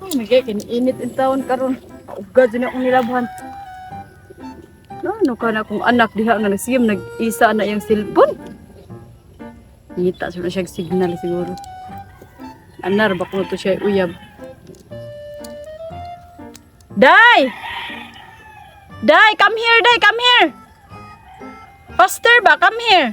Oh my God, kiniinit in taon karon. Ugad jud akong nilabhan. No, ano ka na akong anak diha nga nagsiyam nag-isa na iyang cellphone. Ngita sa siya signal siguro. Anar ba kuno to siya uyab. Day! Day, come here, Day, come here. Faster ba, come here.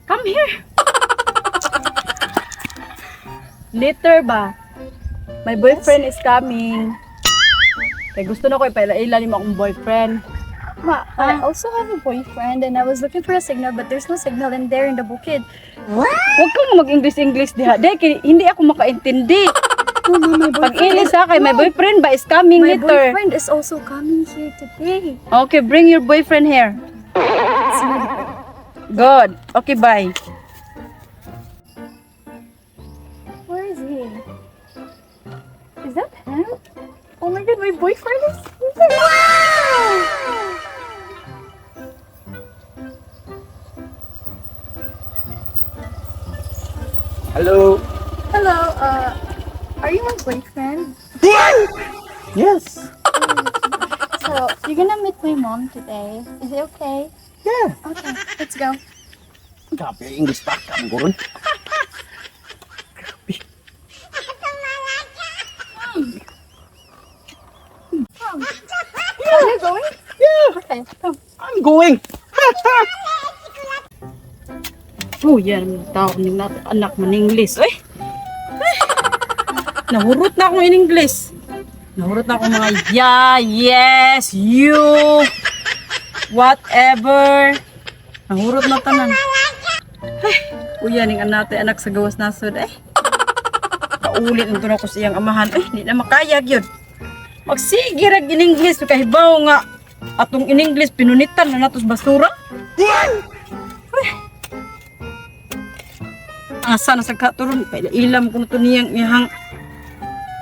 Come here. Later ba? My boyfriend is coming. Kay gusto na ko ipaila-ila nimo akong boyfriend. Ma, I also have a boyfriend and I was looking for a signal, but there's no signal in there in the bukid. Huwag kang mag-English-English diha. Dahil hindi ako makaintindi. No, Ma, my Pag boyfriend ilis ha, kay my boyfriend ba is coming My later. boyfriend is also coming here today. Okay, bring your boyfriend here. It's my Good. Okay, bye. Where is he? Is that him? Oh my God, my boyfriend is here! Wow! Hello. Hello, are you my boyfriend? Yes. So, you're gonna meet my mom today. Is it okay? Yeah. Okay, let's go. Grabe, English pa. Kamu ron. Are you going? Yeah. Okay, come. I'm going. Oh, yan. Tao ni anak man English. Uy! Ay! Nahurot na akong in English. Nahurot na akong mga yeah, yes, you, whatever. Nahurot na tanan. Ay, uya ning anak anak sa gawas nasod eh. Kaulit nito na ko sa iyang amahan. Ay, di na makayag yun. Magsige rag in English kahibaw nga atong in English pinunitan na natos basura. Asa na sa katuron pa ilam ko to niyang iyang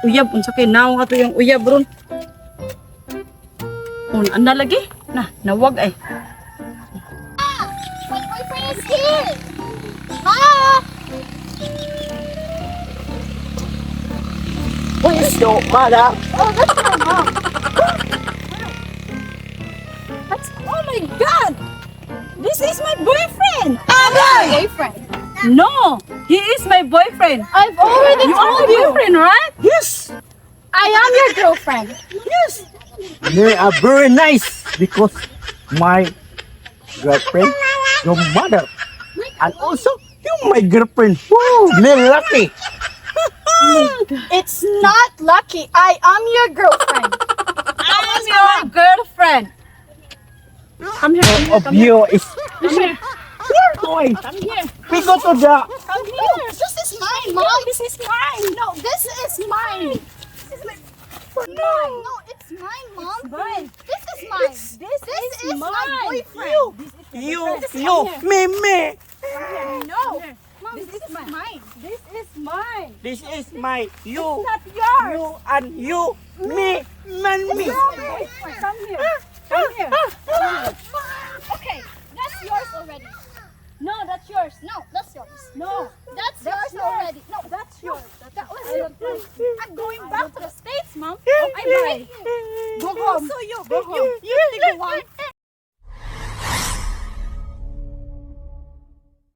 uyab, unsa kay naong ato iyang uyab ron. Un ana lagi na nawag ay. My boyfriend is here! Ma! Where's your mother? Oh, that's my mom. That's Oh my God, this is my boyfriend. My boyfriend. No, he is my boyfriend. I've already You are my told you. boyfriend, right? Yes. I am your girlfriend. Yes. They are very nice because my girlfriend, your mother, and also you my girlfriend. Woo, me lucky. It's not lucky. I am your girlfriend. I'm your girlfriend. Come here, come here, Of come here. you is Come here. where going? Come here. We go to the Come here. This is mine, Mom. This is mine. No, this is mine. This is mine. No, it's mine, Mom. Mine. This is mine. This This is is my mine. boyfriend. You, you, me, me. No. Mom, This this is is mine. This is mine. This is my you, Not yours. you and you, me, man, me. Come here. Come here. Okay, that's yours already. No, that's yours. No, that's yours. No, That's That's yours yours. already. No, that's yours. that was I'm going back to the States, Mom. Okay, bye. Go home. Also, you. Go home. You, you take one.